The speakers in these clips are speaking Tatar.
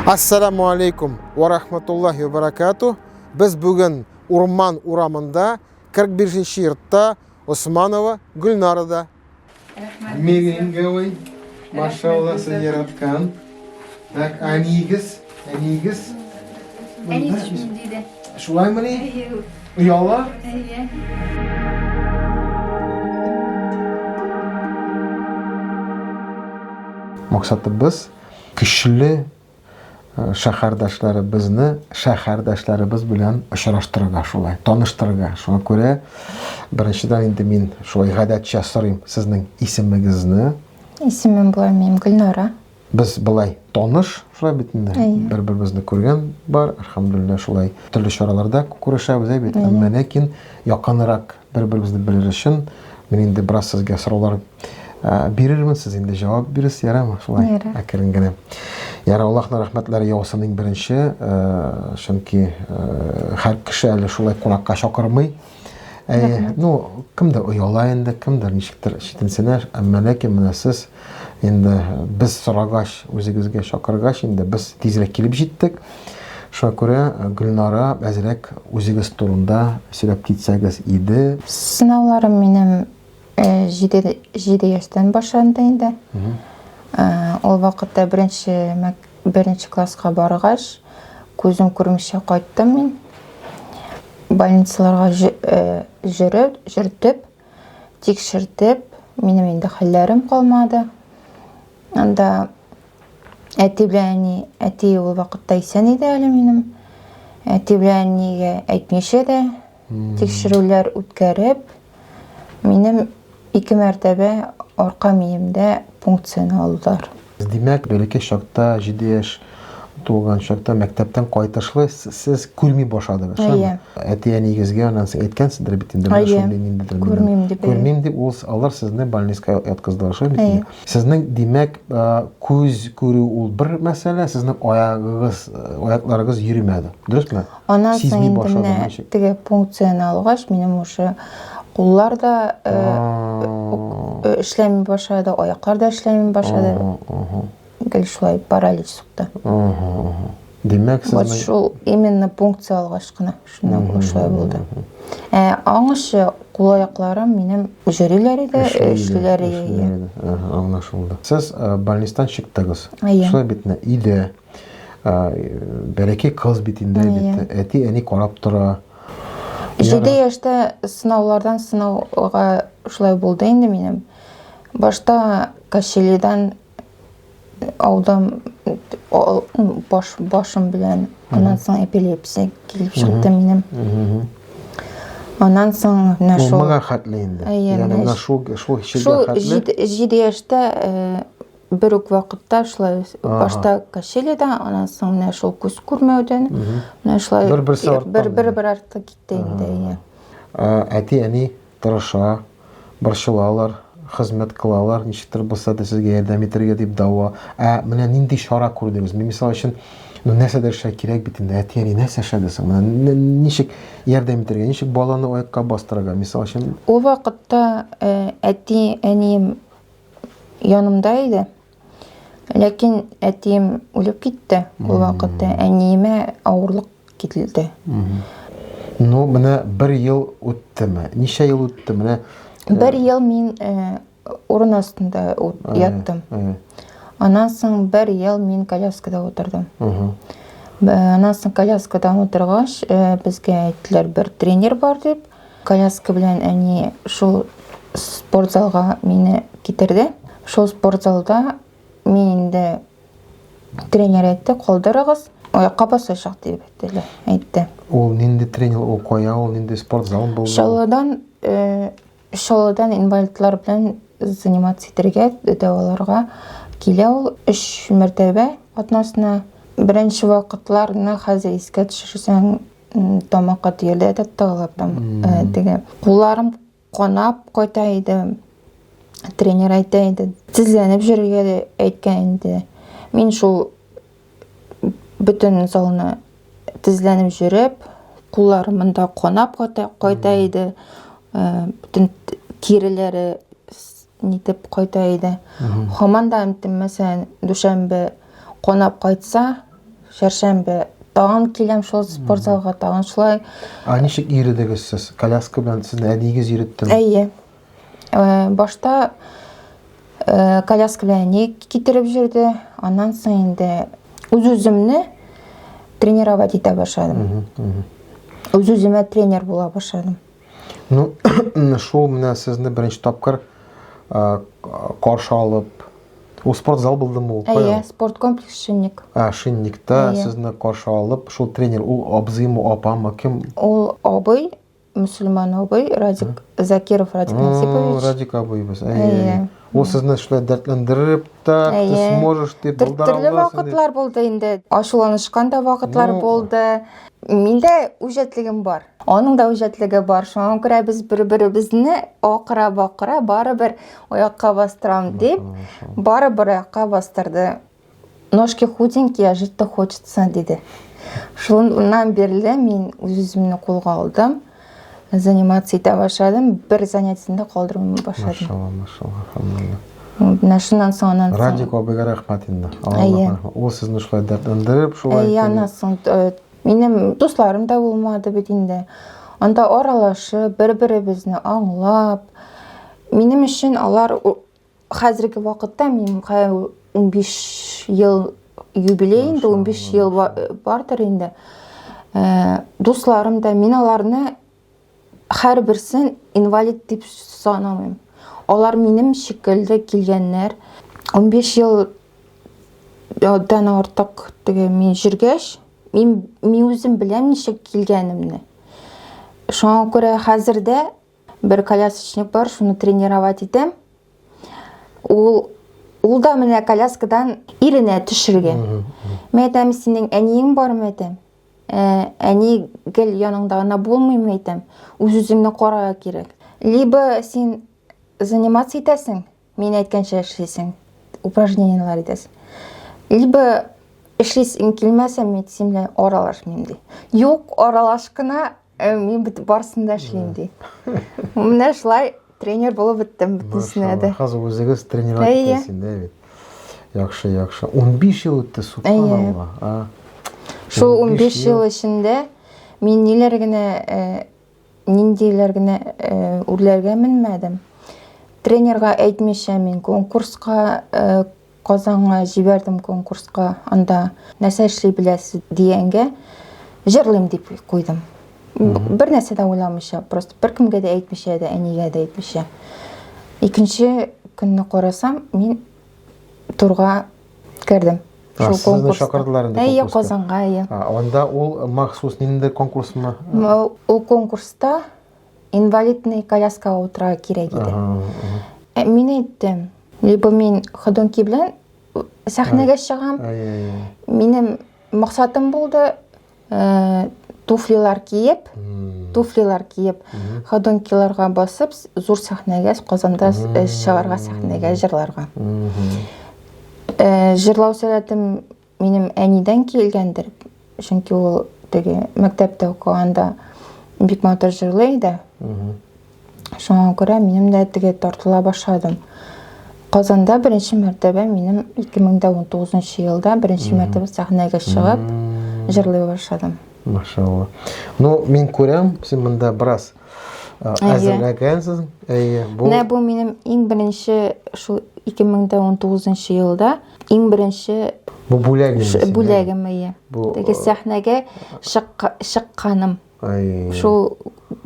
Ассаламу алейкум ва рахматуллахи ва баракату. Без бүген Урман урамында 45 нче йортта Османова Гөлнарада. Меренговый, машалла, сез яраткан. Так, әниегез, әниегез. Әни төшмим диде. Шулаймыни? Әйе. Ояла? Әйе. Максатыбыз көчле э, шәһәрдәшләребезне шәһәрдәшләребез белән очраштырырга шулай, таныштырырга. Шуңа күрә беренчедән инде мин шулай гадәтчә сорыйм сезнең исемегезне. Исемем болай минем Гөлнара. Без болай таныш, шулай бит инде. Бер-беребезне күргән бар, әлхәмдүлилләһ, шулай төрле чараларда күрешәбез, әй бит. Әмма ләкин якынрак бер-беребезне белер өчен мин инде бераз сезгә сораулар бирермен, сез инде җавап бирерсез, ярамы? Шулай әкрен генә. Яра, Аллаһның рәхмәтләре яусын иң беренче, чөнки һәр кеше әле шулай кунакка чакырмый. Әйе, ну, кемдер ояла инде, кемдер ничектер читенсенә, әмма ләкин менә сез инде без сорагач, үзегезгә чакыргач, инде без тизрәк килеп җиттек. Шуңа күрә, Гөлнара, әзрәк үзегез турында сөйләп китсәгез иде. Сынауларым минем 7, 7 яшьтән башланды инде. Ул вакытта беренче беренче класска баргач, күзем күрмичә кайттым мин. Больницаларга җөреп, җөртеп, тикшертеп, минем инде хәлләрем калмады. Анда әти белән әни, әти ул вакытта исән иде әле минем. Әти белән әнигә әйтмичә дә тикшерүләр үткәреп, минем Ике мәртәбә арка миемдә пункцияне алдылар. Димәк, бәләкәй чакта, җиде яшь тулган чакта мәктәптән кайтышлый сез күрми башладыгыз, шулаймы? Әйе. Әти-әниегезгә аннан соң әйткәнсездер бит инде, менә Әйе. шундый ниндидер минем. Күрмим дип, әйе. Күрмим дип, ул алар сезне больницага яткыздылар, шулай бит Әйе. инде? Сезнең, димәк, күз күрү ул бер мәсьәлә, сезнең аягыгыз, аякларыгыз йөремәде. Дөресме? Аннан соң Сизми инде башладың менә ничек? теге пункцияне алгач, минем уже куллар да э, э, эшләми башлады, аяклар да эшләми башлады. Гел шулай паралич сукты. Димәк, Вот сезнең шул именно пункция алгач кына шуннан шулай булды. Ә аңышы кул аякларым минем йөриләр иде, эшлиләр иде. Аңлашылды. Сез э, больництан чыктыгыз. Әйе. Шулай бит, өйдә Бәләкәй кыз бит инде бит. Әти, әни карап тора. 7 яшьтә сынаулардан сынауга шулай булды инде минем. Башта качелидан алдым баш башым белән. Аннан соң эпилепсия килеп чыкты минем. Аннан соң менә шул. Моңа хәтле инде. Ягъни менә шул шул шул 7 яшьтә Бер үк вакытта шулай башта качелида, аннан соң менә шул күз күрмәүдән, менә шулай бер-берсе арттан бер бер бер артта китте инде. Әйе. Әти әни тырыша, борчылалар, хезмәт кылалар, ничектер булса да сезгә ярдәм итәргә дип дәва. Ә менә нинди чара күрдегез? Мин мисал өчен, ну нәрсәдер эшләргә кирәк бит инде. Әти әни нәрсә эшләде соң? Менә ничек ярдәм итәргә, ничек баланы аякка бастырырга, мисал өчен? Ул вакытта әти әнием янымда иде. Ләкин әтием үлеп китте ул вакытта. Әниемә авырлык килде. Ну, менә бер ел үттеме? Ничә ел үтте? Менә э, бер ел мин э, урын астында яттым. Аннан соң бер ел мин коляскада утырдым. Аннан соң коляскада утыргач, э, безгә әйттеләр, бер тренер бар дип. Коляска белән әни шул спортзалга мине китерде. Шул спортзалда мин инде тренер әйтте, калдырыгыз, аякка басачак дип әйтте. Әйтте. Ул нинди тренер, ул кая, ул нинди спортзал булды? Чаллыдан, э, Чаллыдан инвалидлар белән заниматься итәргә, дәваларга килә ул өч мәртәбә атнасына. Беренче вакытларны хәзер искә төшерсәң, тамакка төялә дә тыгылып там э, теге кулларым канап кайта иде тренер әйтә иде тезләнеп йөрергә дә әйткән инде мин шул бөтен залны тезләнеп йөреп кулларым монда канап кайта, кайта иде э, бөтен тиреләре нитеп кайта иде һаман да мәсәлән дүшәмбе канап кайтса. Чәршәмбе тагын киләм шул спорт залга, тагын шулай. Ә ничек йөрдегез сез? Коляска белән сезне әниегез йөреттеме? Әйе. Э, башта э, коляска белән әни китереп йөрде. Аннан соң инде үз-үземне тренировать итә башладым. Үз-үземә тренер була башладым. Ну, шул менә сезне беренче тапкыр э, каршы алып, ул спорт зал булдымы ул? Әйе, спорт комплекс Шинник. А, Шинникта сезне каршы алып, шул тренер, ул абзыймы, апамы, кем? Ул абый, мөселман абый, Радик Закиров Радик Насипович. Радик абыйбыз. Әйе. Ул сезне шулай дәртләндереп тә, ты сможешь дип булдыра Төрле вакытлар булды инде. Ачуланышкан да вакытлар булды. Миндә үҗәтлегем бар. Аның да үҗәтлеге бар. Шуңа күрә без бер-беребезне акыра-бакыра барыбер аякка бастырам дип, барыбер аякка бастырды. Ножки худенькие, а жить-то хочется, диде. Шуннан бирле мин үз-үземне кулга алдым. Заниматься итә башладым. Бер занятиесен дә калдырмый башладым. Машалла, машалла, алхамдулилла. Менә шуннан соң аннан соң. Радик абыйга рәхмәт инде. Әйе. Ул сезне шулай дәртләндереп, шулай. Әйе, аннан соң э, минем дусларым да булмады бит инде. Анда аралашып, бер-беребезне аңлап, минем өчен алар Хәзерге вакытта мин 15 ел юбилей инде, 15 ел бардыр инде. Э, дусларым да, мин аларны һәрберсен инвалид дип санамыйм. Алар минем шикелле килгәннәр. 15 елдан артык теге мин җөргәч, мин, мин үзем беләм ничек килгәнемне. Шуңа күрә хәзер дә Бер колясочник бар, шуны тренировать итәм. Ул ул да менә коляскадан иренә төшергә. Мин әйтәм, синең әниең бармы әйтәм. Ә, әни гел яныңда гына булмыймы әйтәм. Үз-үзеңне карарга кирәк. Либо син заниматься итәсең, Мин әйткәнчә эшлисең, упражнениеләр итәсең. Либо эшлисең килмәсә, мин син белән аралашмыйм ди. Юк, аралаш кына, э, мин бит барысын да эшлим ди. Менә шулай тренер булып беттем бөтенесенә дә. Хәзер үзегез тренировать итәсез инде бит. Яхшы, яхшы. 15 ел үтте, субханалла. Шул 15 ел эчендә мин ниләр генә э, Ниндиләр генә э, үрләргә менмәдем. Тренерга әйтмичә мин конкурска э, Казанга җибәрдем конкурска. Анда нәрсә эшли беләсез дигәнгә җырлыйм дип куйдым. Бер нәрсә дә уйламыйча, просто беркемгә дә әйтмичә дә, әнигә дә әйтмичә. Икенче көнне карасам, мин турга кердем. Шул сезне чакырдылар инде Әйе, Казанга, әйе. Анда ул махсус нинди конкурсмы? Ул конкурста инвалидный коляскага утырырга кирәк иде. Э, мин әйттем, либо мин ходунки белән сәхнәгә чыгам. Минем максатым булды Э, туфлилар киеп, туфлилар киеп, ходункиларга басып, зур сәхнәгә, Казанда э, чыгарга сәхнәгә җырларга. Э, җырлау сәләтем минем әнидән килгәндер, чөнки ул теге мәктәптә укыганда бик матур җырлый иде. Шуңа күрә минем дә теге тартыла башладым. Казанда беренче мәртәбә минем 2019 елда беренче мәртәбә сәхнәгә чыгып җырлый башладым. Машалла. Ну, мин күрәм, син монда бераз әзерләгәнсең. Әйе, бу Менә бу минем иң беренче шул 2019 елда иң беренче Бу бүләк инде. Бүләгем, әйе. Теге сәхнәгә чыкканым. Ай. Шул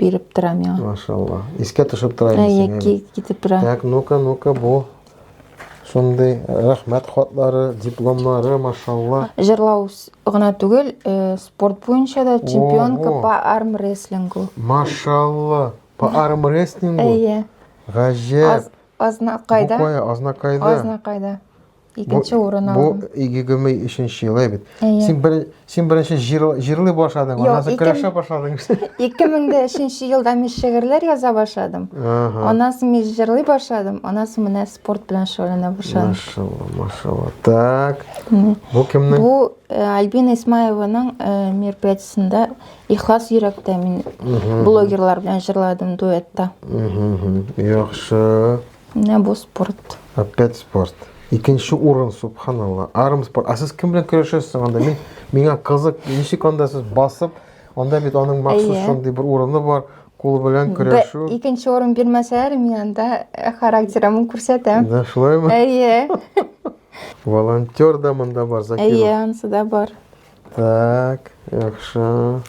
биреп тора миңа. Машалла. Искә төшеп тора инде. Әйе, китеп тора. Так, ну-ка, ну-ка, бу шундый рәхмәт хатлары, дипломнары, машалла. Җырлау гына түгел, э, спорт буенча да чемпионка по армрестлингу. Машалла. По армрестлингу? Әйе. Гаҗәп. Азнакайда. Бу кая? Азнакайда. Азнакайда. Икенче урын алдым. Бу 23 ел бит. Син бер син беренче җырлый башладың, аннан соң көрәшә башладың. 2003 елда мин шигырьләр яза башладым. Аннан соң мин җырлый башладым, аннан соң менә спорт белән шөгыльләнә башладым. Машалла, машалла. Так. Бу кемнең? Бу э, Альбина Исмаеваның э, мероприятиесендә Ихлас йөрәктә мин блогерлар белән җырладым дуэтта. Яхшы. Менә бу спорт. Опять спорт. Икенче урын, субханалла. Армспорт. А сез кем белән көрәшәсез анда? Мин миңа кызык, ничек анда сез басып, анда бит аның махсус шундый бер урыны бар, кул белән көрәшү. Икенче урын бирмәсәләр, мин анда э, характерымны күрсәтәм. Да, шулаймы? Әйе. Волонтер да монда бар, Закиров. Әйе, анысы да бар. Так, яхшы.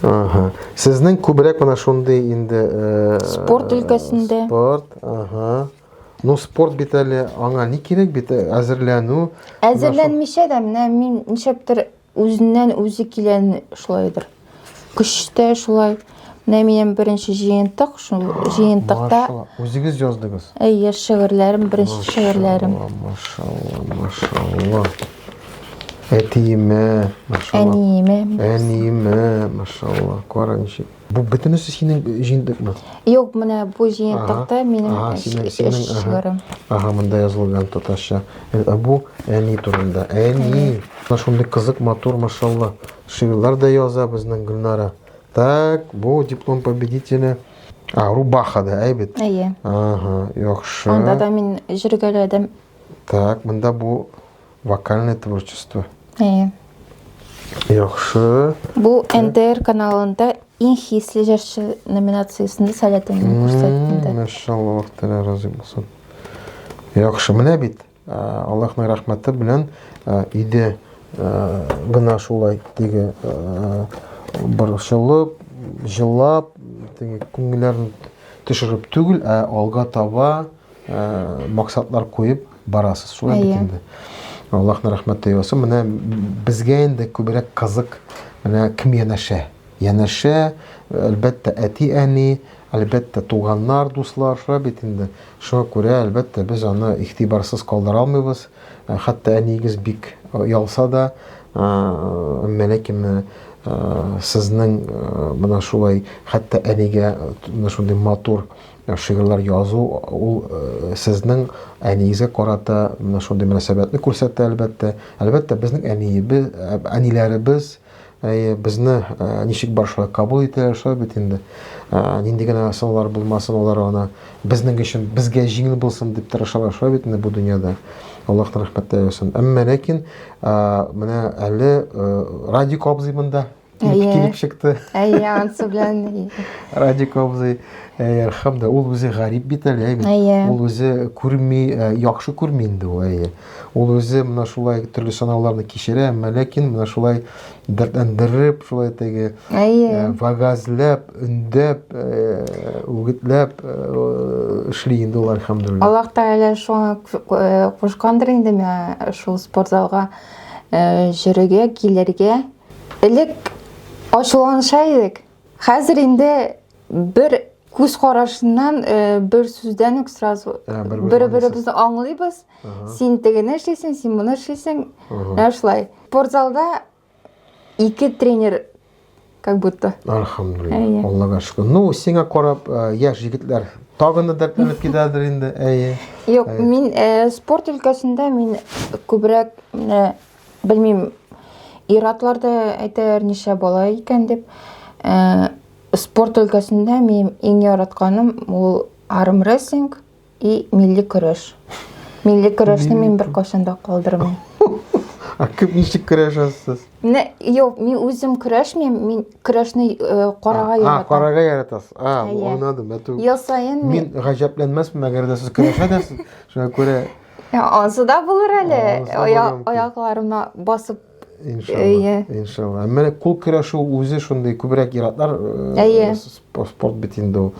Ага. Сезнең күбрәк менә шундый инде э, спорт өлкәсендә. Спорт, ага. Ну, спорт бит әле аңа ни кирәк бит, э, әзерләнү. Әзерләнмичә дә менә мин ничәптер Үзеннән үзе килән шулайдыр. Көчтә шулай. Менә минем беренче җыентык, шул җыентыкта. Машалла, үзегез яздыгыз? Әйе, шигырьләрем, беренче шигырьләрем. Машалла, машалла. Әтиемә, машалла. Әниемә. Әниемә, машалла. Кара ничек. Бу бөтенесе синең җыентыкмы? Юк, менә бу җыентыкта минем шигырем. Ага, монда язылган татарча. Ә бу әни турында. Әни. Менә шундый кызык, матур, машалла. Шигырьләр дә яза безнең Гөлнара. Так, бу диплом победителя. А, рубаха да, әй бит. Әйе. Ага, яхшы. Анда да мин җыргәләдем. Так, монда бу Вокальное творчество. Әйе. Яхшы. Бу НТР каналында иң хисле җырчы номинациясендә сәләтемне күрсәттем. Машалла, Аллаһ Тәгалә разый булсын. Яхшы, менә бит Аллаһның рәхмәте белән өйдә гына шулай теге борчылып, җылап, теге күңелләрен төшереп түгел, ә алга таба Э, максатлар куеп барасыз. Шулай бит инде. Аллаһның рәхмәте яусын. Менә безгә инде күбрәк кызык, менә кем янәшә? Янәшә, әлбәттә, әти-әни, әлбәттә, туганнар, дуслар, шулай бит инде. Шуңа күрә, әлбәттә, без аны игътибарсыз калдыра алмыйбыз. Э, хәтта әниегез бик э, ялса да, әмма ләкин сезнең менә шулай хәтта әнигә менә шундый матур Шигырьләр язу ул сезнең әниегезгә карата менә шундый мөнәсәбәтне күрсәтә, әлбәттә. Әлбәттә, безнең әниебез, әниләребез әйе, безне ничек бар шулай кабул итәләр, шулай бит инде. Нинди генә сынаулар булмасын, алар аны безнең өчен, безгә җиңел булсын дип тырышалар, шулай бит инде бу дөньяда. Аллаһның рәхмәте яусын. Әмма ләкин менә әле Радик абзый монда Килеп, килеп чыкты. Әйе, ансы белән. Радик абзый, әлхәмдә, ул үзе гарип бит әле, әйе. Әйе. Ул үзе күрми, яхшы күрми инде ул, әйе. Ул үзе менә шулай төрле сынауларны кичерә, әмма ләкин менә шулай дәртләндереп, шулай теге, әйе, вагазләп, өндәп, үгетләп эшли инде ул, әлхәмдүлилләһ. Аллаһ Тәгалә шуңа кушкандыр инде миңа шул спортзалга йөрергә, килергә. Элек ачуланыша идек. Хәзер инде бер күз карашыннан, э, бер сүздән үк сразу бер-беребезне аңлыйбыз. Син тегене эшлисең, син моны эшлисең. Менә шулай. Спортзалда ике тренер как будто. Альхамдулилла. Аллага шөкер. Ну, сиңа карап, э, яшь егетләр тагын да дәртләнеп китәдер инде. Әйе. Юк, мин э, спорт өлкәсендә мин күбрәк менә Белмим, ир-атлар да әйтәләр ничә бала икән дип. Э, спорт өлкәсендә минем иң яратканым ул армрестлинг и милли көрәш. Милли көрәшне мин беркайчан да калдырмыйм. А кем ничек көрәшәсез? Менә юк, мин үзем көрәшмим, мин көрәшне э, карага яратам. А, карага яратасыз. А, аңладым. Ел саен мин гаҗәпләнмәсмен, әгәр дә сез көрәшә дә, шуңа күрә Ансы да булыр әле. Аякларыма басып. Иншалла. Иншалла. Менә кул көрәшү үзе шундый күбрәк ир-атлар Әйе. Спорт бит инде ул.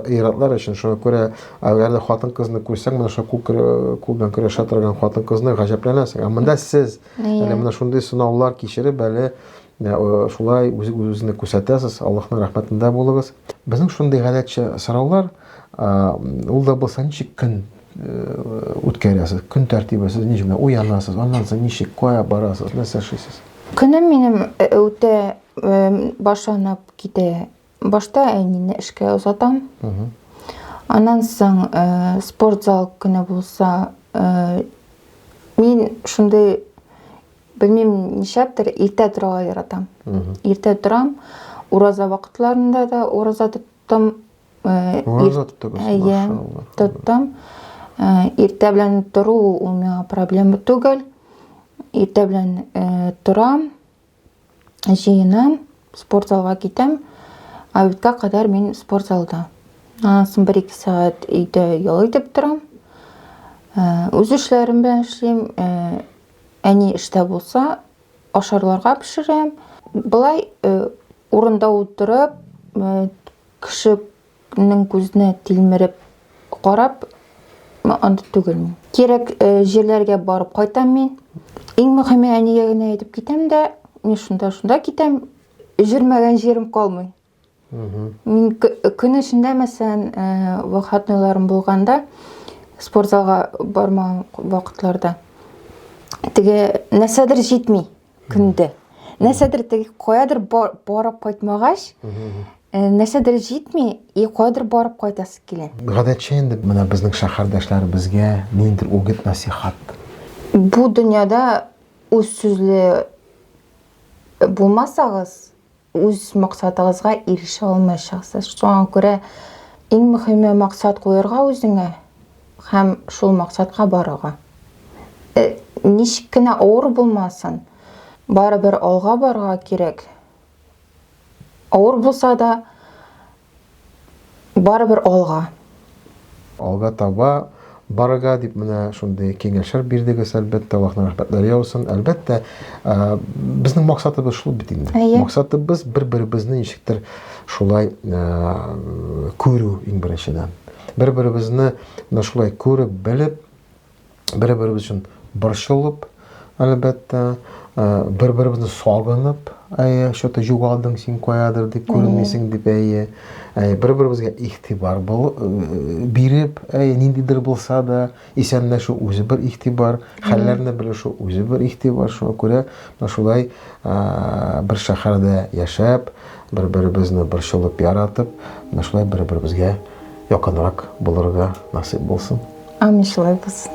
Ир-атлар өчен шуңа күрә әгәр дә хатын-кызны күрсәң, менә шул кул кул белән көрәшә торган хатын-кызны гаҗәпләнәсең. Ә монда сез әле менә шундый сынаулар кичереп әле шулай үзегезне күрсәтәсез. Аллаһның рәхмәтендә булыгыз. Безнең шундый гадәтчә сораулар, ул да булса ничек көн үткәрәсез? Көн тәртибе сез ничек менә уянасыз, аннан соң ничек, кая барасыз, нәрсә эшлисез? Көнем минем үтә башланып китә. Башта әнине эшкә озатам. Аннан соң спортзал көне булса, мин шундый белмим нишләптер, иртә торырга яратам. Иртә торам. Ураза вакытларында да ураза тоттым. Ураза тоттыгыз, Әйе, тоттым. Иртә белән тору ул миңа проблема түгел. Иртә белән торам, җыенам, спорт залга китәм. Обедка кадәр мин спорт залда. Аннан соң бер-ике сәгать өйдә ял итеп торам. Үз эшләрем белән эшлим. Әни эштә булса, ашарларга пешерәм. Болай урында утырып, кешенең күзенә тилмереп карап, анда түгел мин. Кирәк җирләргә барып кайтам мин. Иң мөһиме әнигә генә әйтеп китәм дә, мин шунда-шунда китәм, җөрмәгән җирем калмый. Мин көн эчендә, мәсәлән, э, выходнойларым булганда, спортзалга бармаган вакытларда, теге нәрсәдер җитми көндә. Нәрсәдер теге каядыр барып кайтмагач, э, нәрсәдер җитми, и каядыр барып кайтасы килә. Гадәтчә инде менә безнең шәһәрдәшләребезгә ниндидер үгет-насихат. Бу дөньяда үз сүзле булмасагыз, үз максатыгызга ирешә алмаячаксыз. Шуңа күрә иң мөһиме максат куярга үзеңә һәм шул максатка барырга. Э, ничек кенә авыр булмасын, барыбер алга барырга кирәк. Авыр булса да, Барыбер алга. Алга таба барырга дип менә шундый киңәшләр бирдегез, әлбәттә, Аллаһның рәхмәтләре яусын. Әлбәттә, безнең максатыбыз шул бит инде. Әйе. Максатыбыз бер-беребезне ничектер шулай күрү иң беренчедән. Бер-беребезне менә шулай күреп, белеп, бер-беребез өчен борчылып, әлбәттә, э, бер-беребезне сагынып, әйе, что-то югалдың син каядыр дип күренмисең дип, әйе, әйе, бер-беребезгә игътибар бул, э, биреп, әйе, ниндидер булса да, исәнләшү үзе бер игътибар, хәлләрне белешү үзе бер игътибар, шуңа күрә менә шулай э, бер шәһәрдә яшәп, бер-беребезне борчылып яратып, менә шулай бер-беребезгә якынрак булырга насыйп булсын. Амин, шулай булсын.